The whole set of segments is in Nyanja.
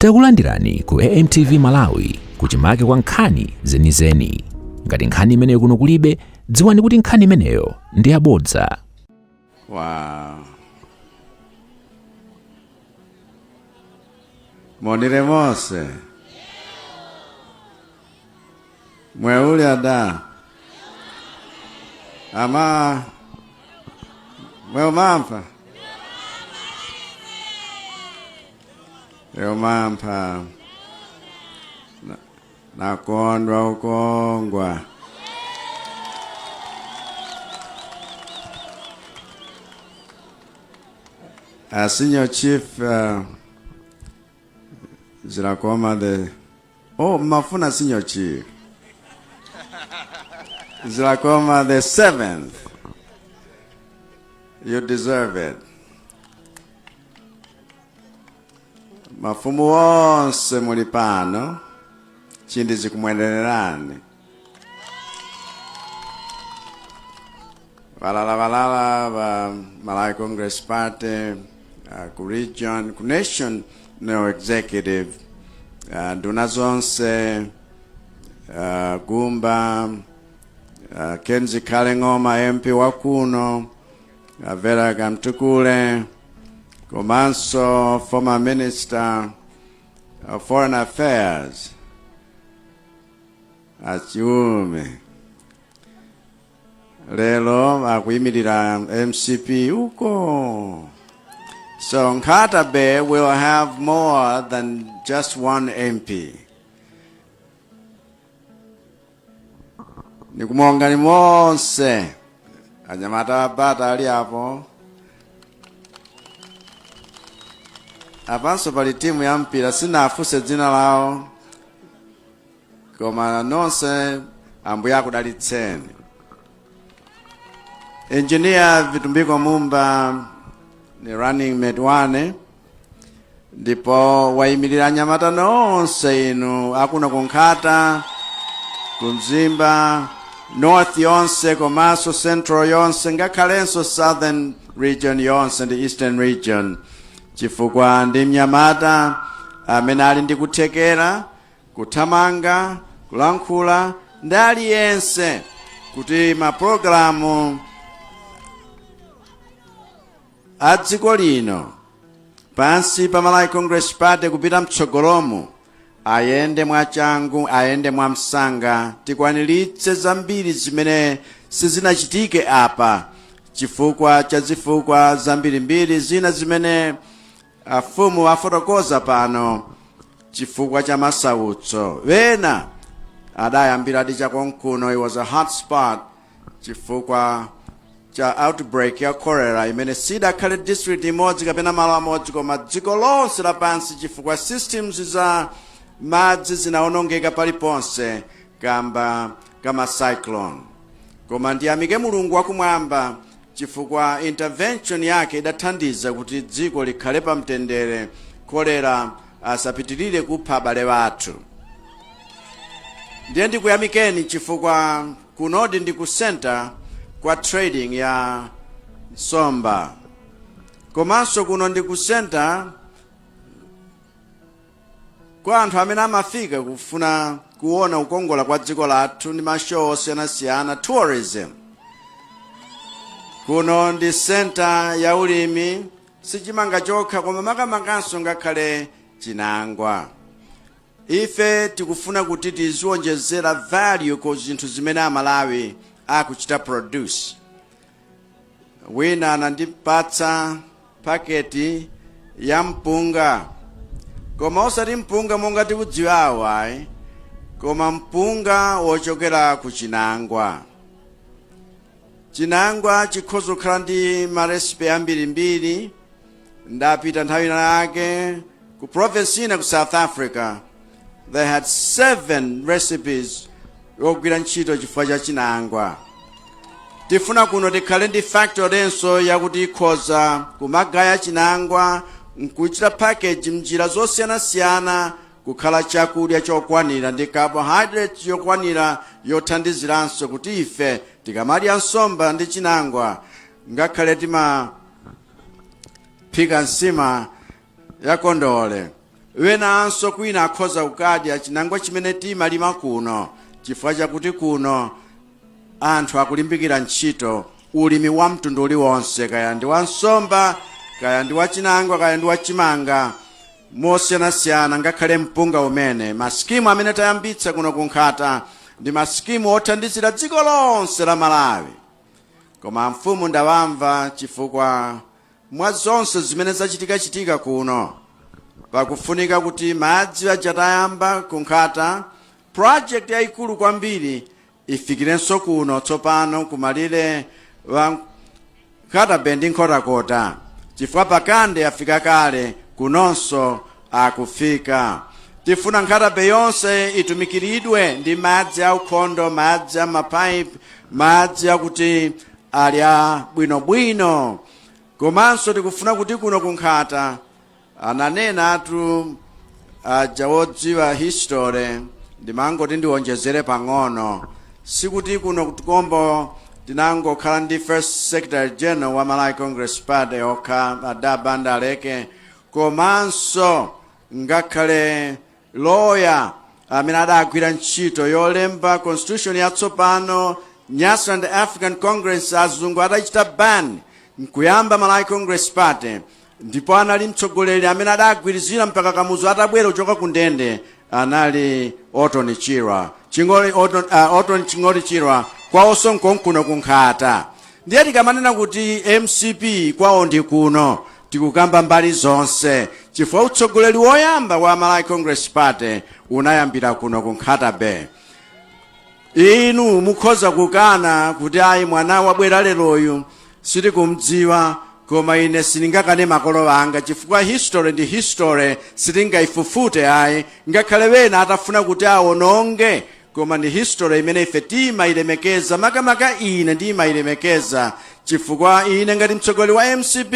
Takulandirani ku AMTV Malawi kuchimake kwa nkhani zenizeni. Ngati nkhani imeneyo kuno kulibe, dziwani kuti nkhani imeneyo ndi yabodza. Wow. Monire mose. Mweuli ada. Ama mweumampa. Eumampa. Nakondwa ukongwa. Senior Chief Zilakoma the oh mafuna Senior Chief Zilakoma the seventh. You deserve it. Mafumu wonse muli pano chindi zikumwendererani valala valala va Malawi Congress Party ku region, ku national executive, nduna zonse, Gumba, Ken Zikhale Ng'oma MP wakuno, Vera Kamtukule, komanso former minister of foreign affairs Achiume lero akuyimirira MCP uko. So Nkhata Bay will have more than just one MP. Nikumongani monse anyamata abata ali apo apanso pali timu ya mpira, sinafunse dzina lawo, koma nonse Ambuye akudalitseni. Engineer Vitumbiko Mumba ni running mate wane ndipo wayimirira anyamata nonse inu akuno kunkhata, kumzimba north yonse, komanso central yonse, ngakhalenso southern region yonse ndi eastern region, chifukwa ndi mnyamata amene ali ndi kuthekera kuthamanga kulankhula ndi aliyense kuti mapulogalamu a dziko lino pansi pa Malawi Congress Party kupita mtsogolomu ayende mwachangu, ayende mwamsanga, tikwaniritse zambiri zimene sizinachitike apa chifukwa cha zifukwa zambirimbiri zina zimene afumu afotokoza pano, chifukwa cha masautso wena adayambiradi chakonkuno. It was a hot spot chifukwa cha outbreak ya cholera imene sidakhale district imodzi kapena malo amodzi koma dziko lonse lapansi, chifukwa systems za madzi zinawonongeka paliponse kamba kama cyclone. Koma ndiyamike Mulungu wakumwamba chifukwa intervention yake idathandiza kuti dziko likhale pamtendere, kolera asapitirire kupha abale athu. Ndiye ndikuyamikeni chifukwa kunodi ndi ku center kwa trading ya nsomba, komanso kuno ndi ku center kwa anthu amene amafika kufuna kuona kukongola kwa dziko lathu ndi mashow osiyanasiyana, tourism. Kuno ndi center ya ulimi, sichimanga chokha koma makamakanso ngakhale chinangwa. Ife tikufuna kuti tiziwonjezera value ku zinthu zimene Amalawi akuchita produce. Wina anandipatsa paketi ya mpunga, koma osati mpunga monga tikudziwawo ayi, koma mpunga wochokera ku chinangwa. Chinangwa chikhoza kukhala ndi marecipe ambirimbiri. Ndapita nthawi ina yake ku province ina ku South Africa, they had 7 recipes yogwira ntchito chifukwa cha chinangwa. Tifuna kuno tikhale ndi factory yakuti ikhoza kumagaya chinangwa nkuchita package mnjira zosiyanasiyana kukhala chakudya chokwanira ndi carbohydrates yokwanira, yothandiziranso kuti ife tikamadya nsomba ndi chinangwa, ngakhale timaphika nsima ya kondole. Wenanso kwina akhoza kukadya chinangwa chimene timalima kuno, chifukwa chakuti kuno anthu akulimbikira ntchito ulimi wa mtundu uliwonse, kaya ndi wa nsomba, kaya ndi wa chinangwa, kaya ndi wa chimanga mosiyanasiyana, ngakhale mpunga umene. Masikimu amene tayambitsa kuno ku Nkhata ndi masikimu othandizira dziko lonse la Malawi. Koma mfumu ndawamva, chifukwa mwa zonse zimene zachitikachitika kuno, pakufunika kuti madzi aja tayamba ku Nkhata, project yayikulu kwambiri, ifikirenso kuno tsopano kumalire wa Nkhata Bay ndi Nkhotakota, chifukwa pakande afika kale, kunonso akufika. Tifuna Nkhata Bay yonse itumikiridwe ndi madzi aukhondo, madzi a mapaipi, madzi akuti ali abwinobwino. Komanso tikufuna kuti kuno ku Nkhata, ananena atu aja wodziwa history, ndimangoti ndiwonjezere pang'ono, sikuti kuno kuTikombo tinangokhala ndi first secretary general wa Malawi Congress Party okha, Adabanda Aleke, komanso ngakhale lawyer amene adagwira ntchito yolemba constitution yatsopano, Nyasaland African Congress, azungu adachita ban nkuyamba Malawi Congress Party, ndipo anali mtsogoleri amene adagwirizira mpaka Kamuzu atabwera kuchoka ku ndende, anali Orton Chirwa Ching'oli, Orton Ching'oli Chirwa, kwawonso nkonkuno ku Nkhata. Ndiye tikamanena kuti MCP kwawo ndi kuno, tikukamba mbali zonse, chifukwa utsogoleri woyamba wa Malawi Congress Party unayambira kuno ku Nkhata Bay. Inu mukhoza kukana kuti ayi, mwana wabwera leroyu sitikumdziwa, koma ine sindingakane makolo anga, chifukwa history ndi history, sitingayifufute ayi, ngakhale wena atafuna kuti awononge. Koma ndi history imene ife timayilemekeza, makamaka ine ndimayilemekeza, chifukwa ine ngati mtsogoleri wa MCP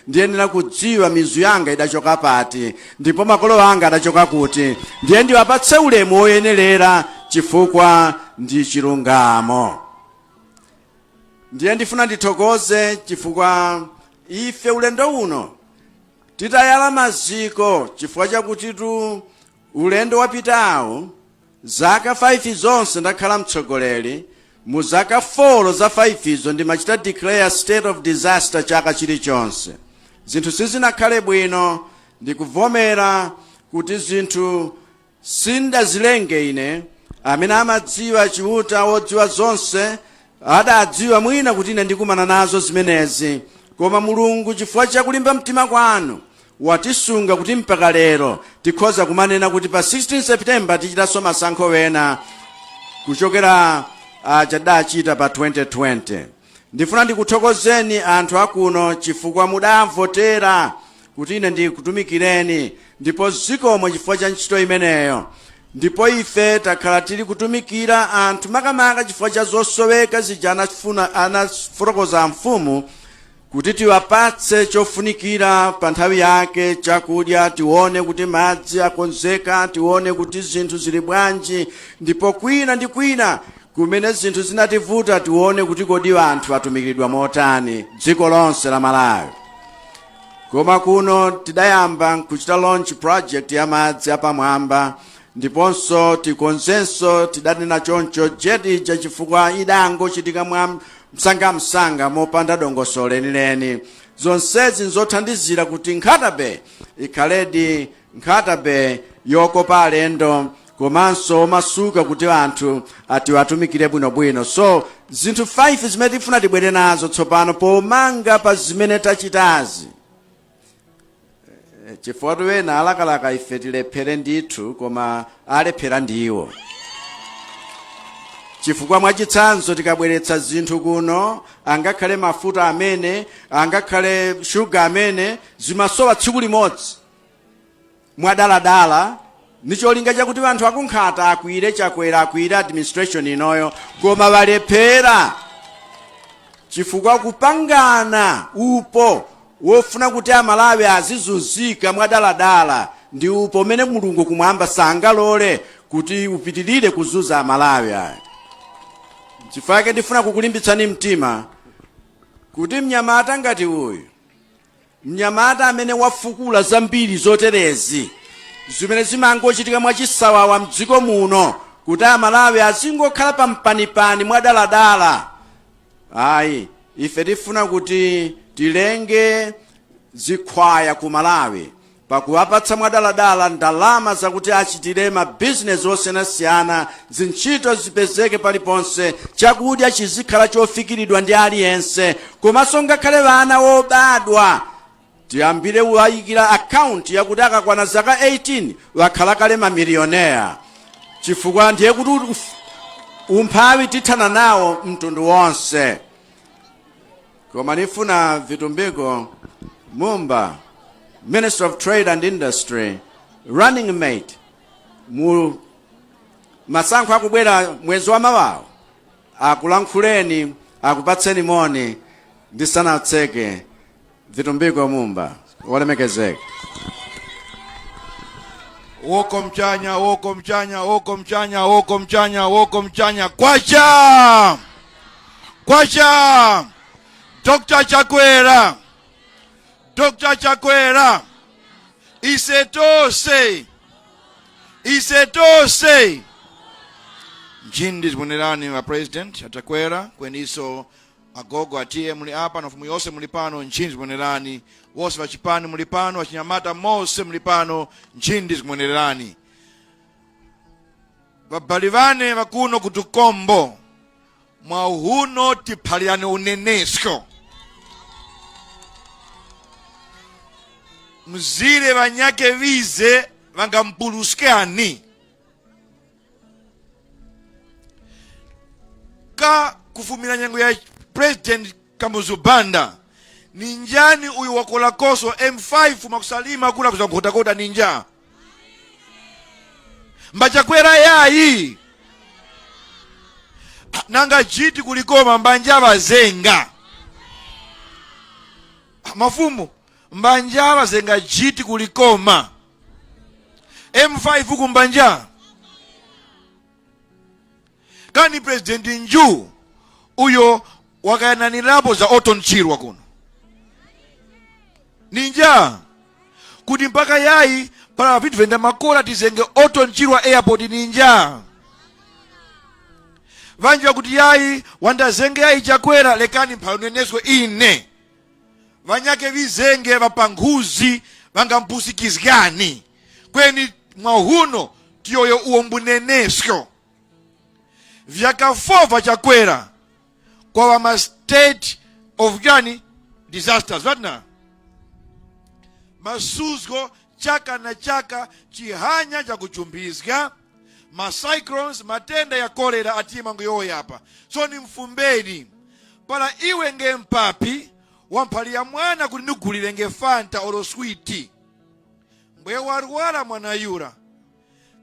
ndiyenera kudziwa mizu yanga idachoka pati ndipo makolo anga adachoka kuti, ndiye ndiwapatse ulemu woyenerera, chifukwa ndi chilungamo. Ndiye ndifuna ndithokoze, chifukwa ife ulendo uno titayala maziko, chifukwa chakutitu ulendo wapitawu, zaka 5 zonse ndakhala mtsogoleri, mu zaka 4 za 5 izo ndimachita declare state of disaster chaka chilichonse. Zinthu sizinakhale bwino. Ndikuvomera kuti zinthu sindazilenge ine. Amene amadziwa, Chiuta wodziwa zonse, adadziwa mwina kuti ine ndikumana nazo zimenezi. Koma Mulungu, chifukwa chakulimba mtima kwanu, watisunga kuti mpaka lero tikhoza kumanena kuti pa 16 September tichitanso masankho wena kuchokera chadachita pa 2020. Ndifuna ndikuthokozeni anthu akuno, chifukwa mudamvotera kuti ine ndikutumikireni, ndipo zikomo chifukwa cha ntchito imeneyo. Ndipo ife takhala tili kutumikira anthu, makamaka chifukwa cha zosoweka zija anafuna anafotokoza mfumu, kuti tiwapatse chofunikira pa nthawi yake, chakudya, tione kuti madzi akonzeka, tione kuti zinthu zili bwanji, ndipo kwina ndi kwina kumene zinthu zinativuta, tione kuti kodi anthu atumikiridwa motani dziko lonse la Malawi. Koma kuno tidayamba kuchita launch project ya madzi apamwamba, ndiponso tikonzenso, tidanena choncho, jetty ija, chifukwa idangochitika mwa msangamsanga mopanda dongosolo lenileni. Zonsezi nzothandizira kuti Nkhata Bay ikhaledi Nkhata Bay yokopa alendo komanso omasuka, kuti anthu atiwatumikire bwinobwino. So zinthu 5 zimene tifuna tibwere nazo tsopano pomanga pa zimene tachitazi, chifukwa wena alakalaka ife tilephere ndithu, koma alephera ndiwo, chifukwa mwachitsanzo tikabweretsa zinthu kuno, angakhale mafuta amene, angakhale shuga amene, zimasowa tsiku limodzi mwadaladala, ndi cholinga chakuti anthu akunkhata akwire Chakwera, akwire administration inoyo. Koma walephera, chifukwa kupangana upo wofuna kuti Amalawi azizunzika mwadaladala ndi upo umene Mulungu kumwamba sangalole kuti upitirire kuzunza Amalawi aya. Chifukwa ndifuna kukulimbitsani mtima kuti mnyamata ngati uyu, mnyamata amene wafukula zambiri zoterezi, Zimene zimangochitika mwachisawawa mdziko muno kuti Amalawi azingokhala pampanipani mwadaladala, ayi. Ife tifuna kuti tilenge zikhwaya ku Malawi pakuwapatsa mwadaladala ndalama zakuti achitire mabizinesi osiyanasiyana, zintchito zipezeke paliponse, chakudya chizikhala chofikiridwa ndi aliyense, komanso ngakhale vana wobadwa tiyambire wayikira akaunti yakuti akakwana zaka 18 wakhala kale mamilioneya, chifukwa ndiye kuti umphawi tithana nawo mtundu wonse. Koma nifuna Vitumbiko Mumba, Minister of Trade and Industry, running mate mu masankho akubwera mwezi wa mawawo, akulankhuleni, akupatseni moni ndisanatseke. Vitumbiko Mumba, wolemekezeka. Woko mchanya, woko mchanya, woko mchanya, woko mchanya, woko mchanya. Kwacha, kwacha! Dr Chakwera, Dr Chakwera, ise tose, ise tose. Nchindi zibonerani wa President Achakwera, kweniso agogo atiye muli apa, na mfumu yonse muli pano. Nchindi zikubonerani wonse vachipani muli pano, vachinyamata mose muli pano. Nchindi zikubonerani vabali vane vakuno kutukombo mwauhuno tiphalirani unenesco mzire vanyake vize vangampuluskani ka kufumira nyengo ya President Kamuzu Banda. Ni njani uyu wakolakoso M5 makusalima kula kuzankhotakota ninja mbachakwera yayi nanga jiti kulikoma mbanja vazenga mafumu mbanja vazenga jiti kulikoma M5 kumbanja kani President nju uyo wakayananirapo za Orton Chirwa kuno ninja kuti mpaka yayi pala vitu venda makola tizenge Orton Chirwa Airport ninja vanji kuti yayi wandazenge yayi Chakwera lekani mphaluneneswe ine vanyake vizenge vapanghuzi vangampusikizgani kweni mwahuno tiyoyo uwo mbunenesyo vyakafova Chakwera kwa ma state of gani disasters vatna masuzgo chaka na chaka chihanya chakuchumbizga ma cyclones, matenda ya kolera atimango yoyapa. So ni mfumbeni pala iwe nge mpapi wamphalira mwana kuti ndigulire nge Fanta olo switi, mbwe warwala mwana yura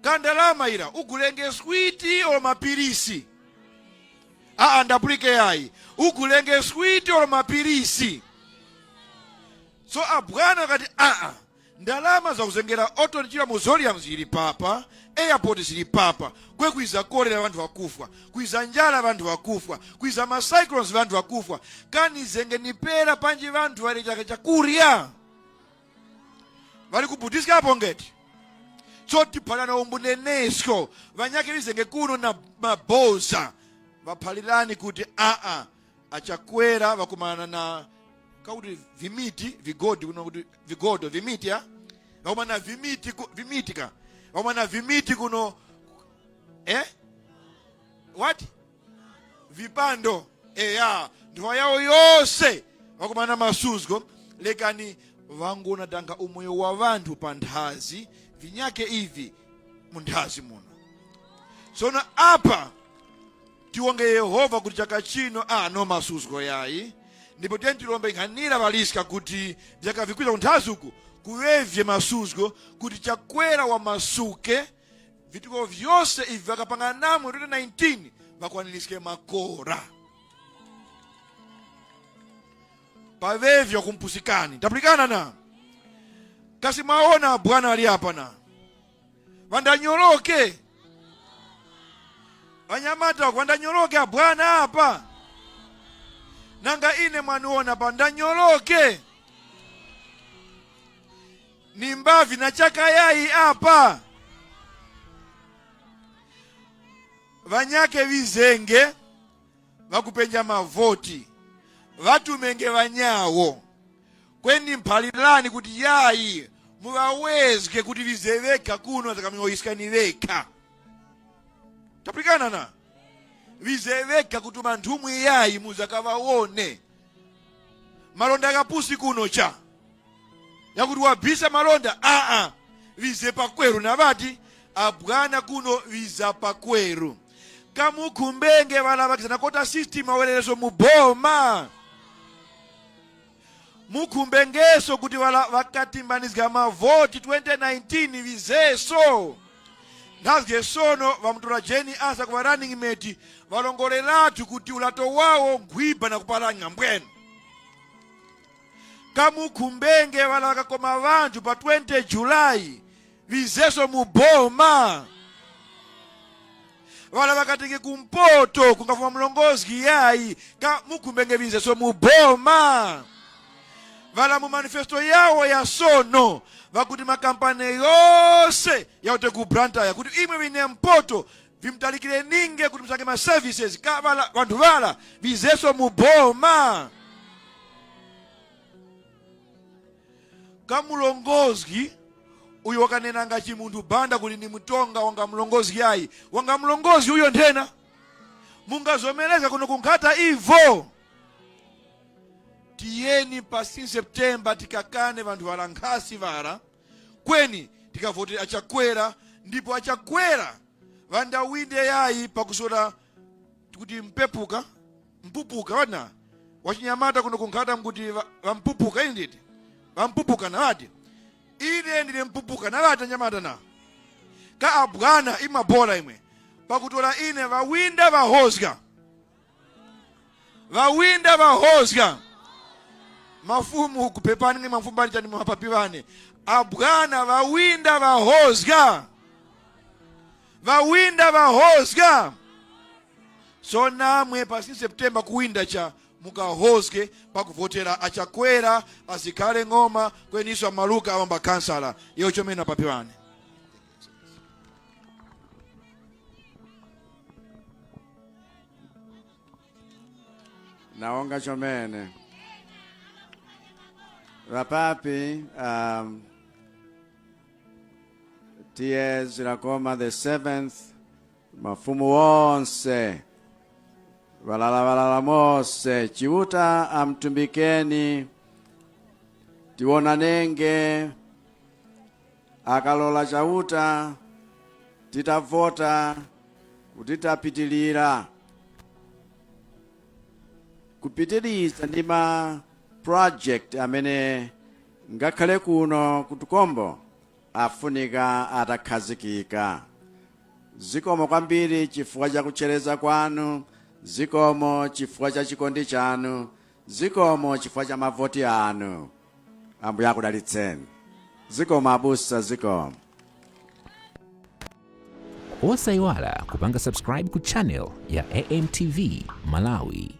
kandalama ira ugulenge switi olo mapirisi. Aa, ndapulike yayi, ugulenge switi olo mapirisi. So abwana akati aa, ndalama zakuzengera Orton Chirwa mausoleum zili papa, airport zili papa, kwe kwiza kolera vanthu vakufa, kwiza njala vanthu vakufa, kwiza ma cyclones vanthu vakufa, kani zenge nipera panji vanthu vali chaka chakurya vali kubudiska apo ngeti. So tiphalana umbunenesco vanyake vizenge kuno na maboza vaphalirani kuti aa, achakwera vakumana na kauti vimiti vigodi kuno kuti vigodo vimiti ya vakumana vimiti vimiti ka vakumana vimiti kuno what vipando eya ndiwa yawo yonse vakumana masuzgo lekani vangona tanga umoyo wa vanthu pa nthazi vinyake ivi munthazi muno. Tsono apa tiwonge Yehova kuti chaka chino ano masuzgo yayi, ndipo tiye tilombe nkhanira valiska kuti vyakavikwira kunthazi uku kuwevye masuzgo kuti Chakwera wamasuke vituko vyonse ivi vakapanga namwe 2019 vakwaniritske makora pavevyo kumpusikani tapulikana na kasi mwaona bwana ali apa na vandanyoloke vanyamata vandanyoloke abwana apa nanga ine mwaniona pa ndanyoloke. Ni mbavi na chaka yayi apa. Vanyake vizenge vakupenja mavoti vatumenge vanyawo kweni mphalirani kuti yayi muvawezge kuti vize vekha kuno zakamioiskani vekha tapulikana na vize vekha kutuma nthumwi yayi muzakavaone malonda akapusi kuno cha yakuti wabisa malonda aa vize pakweru navati abwana kuno viza pakweru kamukhumbenge valavakizana quota system awerereso muboma mukhumbengeso kuti vala vakatimbanizga mavoti 2019 vizeso nthazge sono vamutola Jane Ansah kuva running mate valongoleratu kuti ulato wawo nkhwiba na kupalanya mbwenu kamukhumbenge vala vakakoma vanthu pa 20 July vizeso muboma vala vakatenge kumpoto kungafuma mlongozi yayi ka mukhumbenge vizeso muboma vala mu manifesto yawo ya sono vakuti makampani yonse yaute ku Blantyre kuti imwe vine mpoto vimtalikire ninge kuti msange ma services ka vala vanthu vala vizeso muboma kamulongozgi uyu wakanena chimunthu banda kuti ni mutonga wanga mlongozi yayi wanga mlongozi uyo nthena mungazomeleza kuno kunkhata ivo tiyeni pa 6 September tikakane vanthu vala nkhasi vala kweni tikavotera achakwera ndipo achakwera vandawinde yayi pakusola kuti mpepuka mpupuka wana wachinyamata kuno kunkhata mkuti vampupuka ini nditi vampupuka nawati ine ndine mpupuka nawati anyamata na ka abwana imabola imwe pakutola ine vawinda vahozga vawinda vahozga mafumu kupepani nge mafumu bali chani mapapi vane abwana vawinda vahozga vawinda vahozga so namwe pa 6 September kuwinda cha mukahozge pakuvotera achakwera azikhale ng'oma kweniso amaluka awamba kansala iyo chomene papi vane. Naonga chomene vapapi T/A Zilakoma the seventh mafumu wonse valala valala mose chiuta amtumbikeni tionanenge akalola chauta titavota kuti tapitilira kupitiriza ndi ma project amene ngakhale kuno kutukombo afunika atakhazikika. Zikomo kwambiri chifukwa cha kuchereza kwanu, zikomo chifukwa cha chikondi chanu, zikomo chifukwa cha mavoti anu. Ambuye akudalitseni. Zikomo abusa, zikomo. Osayiwala kupanga subscribe ku channel ya AMTV Malawi.